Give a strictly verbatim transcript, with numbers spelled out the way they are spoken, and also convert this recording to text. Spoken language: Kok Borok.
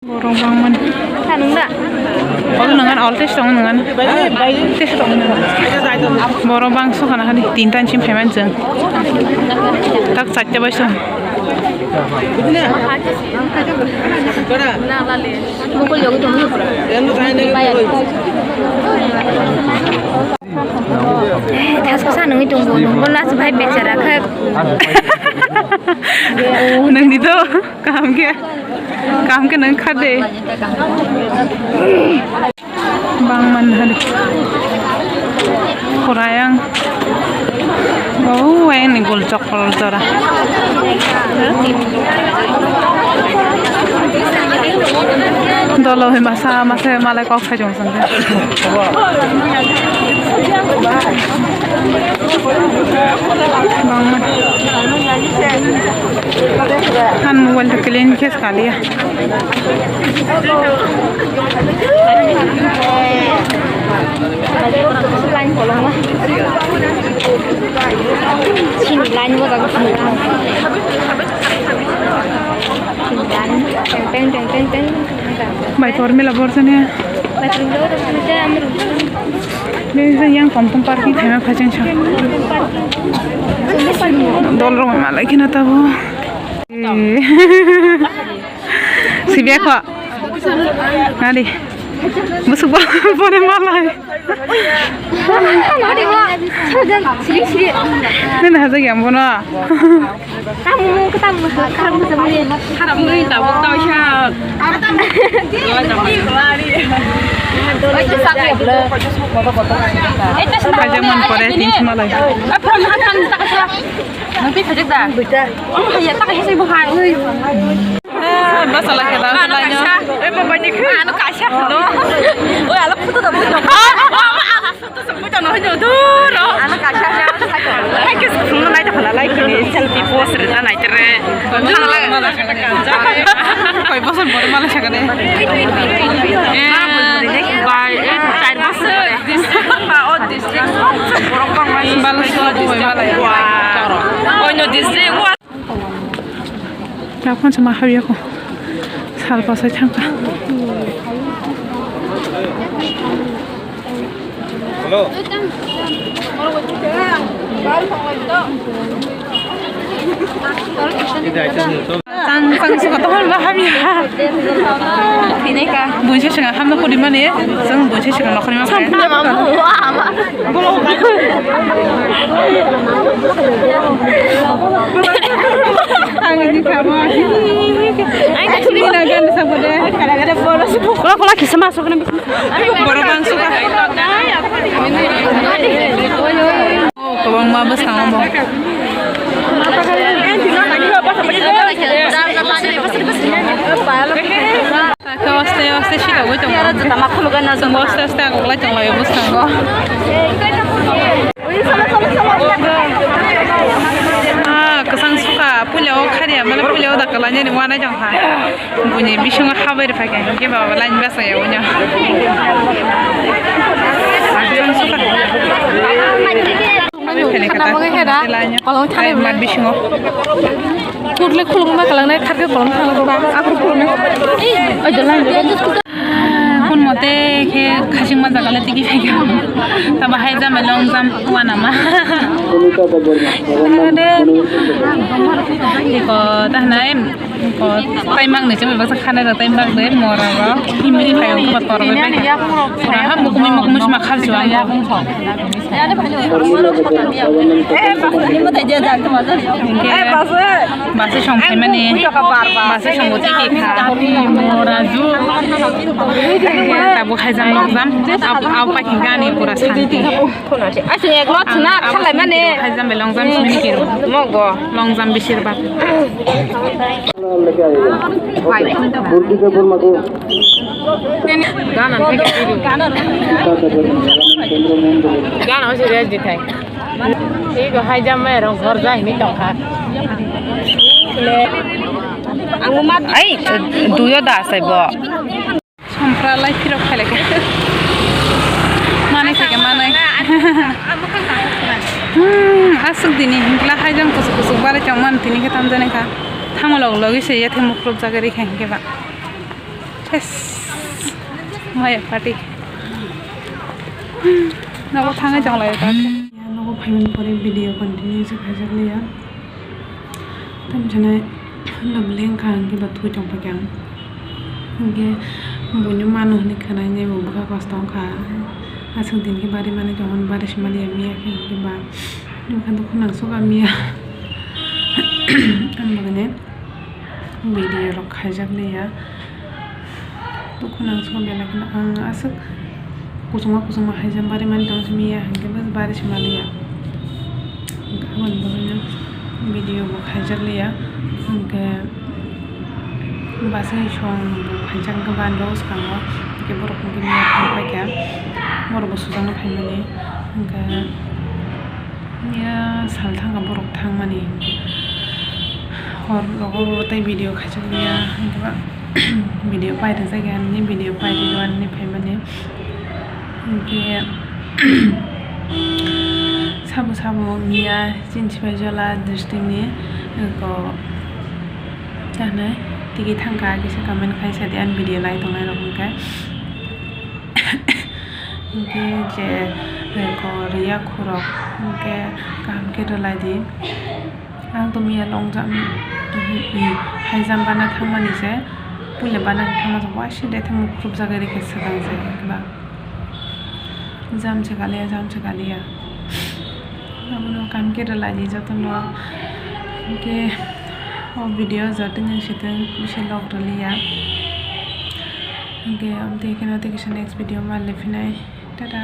Borok bangmani. Sa nung da? Ol nungan, ol test tong nungan. Test tong nungan. Borok bangso khana khani tinta ni sim phaiman chwng. Tak chatta bai song. Mukul yogi tong. Thasko sa nungwi tongo, nungbo nas bai bechara khe. Nangni to kaham khe, kaham khe nang kha de. Bangman hari. Khorayang. Oh, ayang ni gul chokol jora. Dolo hai masa, masa malai kok sai jong. Han mobile ta clean khe saliya. Sini line mo dago. Sini line. Teng, teng, teng, teng, teng. Bai por mela bor jani. Bai por mela bor jani. Bini jang yang tom tom parking khaima phajang sa. Dol rok malai khina tabo. Sibya kho. Nadi. Busuk bo pore malai. Nadi bo. Siri siri. Nadi hajak yang bono. Kamu, kamu, kamu, kamu. Haram ni tabuk tau sha. Kaisa man pore tin sima lai. Apa makan tak sha? Nanti kerja dah. Betul. Oh ya tak sha bukan. Basa lagi dah. Anu kasha no. Oh, alu foto dah. Ano kasha. Hai ke sung nai ta phala lai kini selfie pose rina nai tere. Koi bosor bore mala sakane. Eh, bai, eh, char bosor. District pa, o district. Bala solo boi mala. Wow. Oino district. Yaphang sama habiyakho. Sal pasai thangkha. Hello. Tang tang suka to hon ba habya. Thini ka. Bunsi singa hamna kudi mani. Sung bunsi singa nokri ma. Ang ini kamu. Ai, tak sini na gan sa bude. Kada kada bolos. Kula kula kisa masuk na. Borok bangso ka. Oh, kwbangma bwskango bo. Takhe aste aste silogwi tongo. Aste aste agoklai tonglaio bwskango. Ah, kwchang sukha, puila o khariya, mane puila o da kwlainani wanai tongkha. Buini bisingo habai rwphaikha, hinkhe baba line bachaya uino. Kwchang sukha. Khana bagwi hera, kolong thani mat bisingo. Kukle khulungma kalangnai, tharke kolong thangla ba. Aphuru khulungnai. Oi, dolan. Kun mote khe khachingma jaga le tigi phaikha. Tabo hai jam long jam wanama. Ade. Iko tahnai. Ko, tai mang ni chumi baksa khana da tai mang de mora ro. Himri phayo ko tor be. Ora ha mukumi mukumi sma khar juang. Basa song phaimani. Basa song tiki kha. Mora ju. Tabo khaijam nokjam. Au, au pakhingani pura santi. Asing ek lot na khalai mane. Hai jam belong jam sini kiro. Mogo. Long jam bisir bak. Gana theke kiro. Gana o serious di thai. Ego hai jam mai rong ghor jai ni tongkha. Ai, duyo da sai bo. Sompra lai phirok khailai kha. Manai khaikhe manai. Hmm, aswk dini hinkla haijang kusuk kusuk barai tongmani tini khe tamjani kha. Thango log logi se yathe mukhlup jaga rikha hinkhe ba. Yes. Maya party. Nogo thangwi tong lai ta. Ya, nogo phaimani pore video continue se khaijak liya. Tamchana nobling kha hwnkhe ba thui tong pakya. Hwnkhe buino mano hwnwi khwnai nai bo bwkha kosto wngkha. Aswk din khe bari mani tongmani bari se maliya miya khe hwnkhe ba. Wngkha dukhu nang suka miya. Ang bagwi video rok khaijak liya. Dukhu nang song belai kheno ang aswk kuchukma kuchukma haijak bari mani tong simi ya, hwnkhe bw bari se maliya. Aboni bagwino video bo khaijak liya, hwnkhe bwsai song bo khaijak, hwnkhe bani bagwi swkango, hwnkhe borok hwnkhe miya thang paikha, borok bo sujakna phaimani, hwnkhe. Ya sal thangkha borok thangmani hor rogo tei video khaijak liya, hwnkhe ba video pai rijak ya, nini video pai rijak ani phaimani. Hwnkhe sabo sabo wngya chini sibai jola district ni ko chanai tigi thangkha kisa comment khai sadi ani video nai tongnai rok hwnkhe. Hwnkhe je, eh, ko riya khorok hwnkhe kaham khe rwlai di. Ang to miya long jam, mm, mm, hai jam bana thangmani se, puila bana thangma se waisa de thangma khurupjagwi rikhe swkang se ba. Jam se kaliya, jam se kaliya. Abono kaham khe rwlai di jotono. Hwnkhe o video jotoni sitwng bisi log rwliya. Hwnkhe amtwi kheno tei kisa next video ma le phinai. Tata.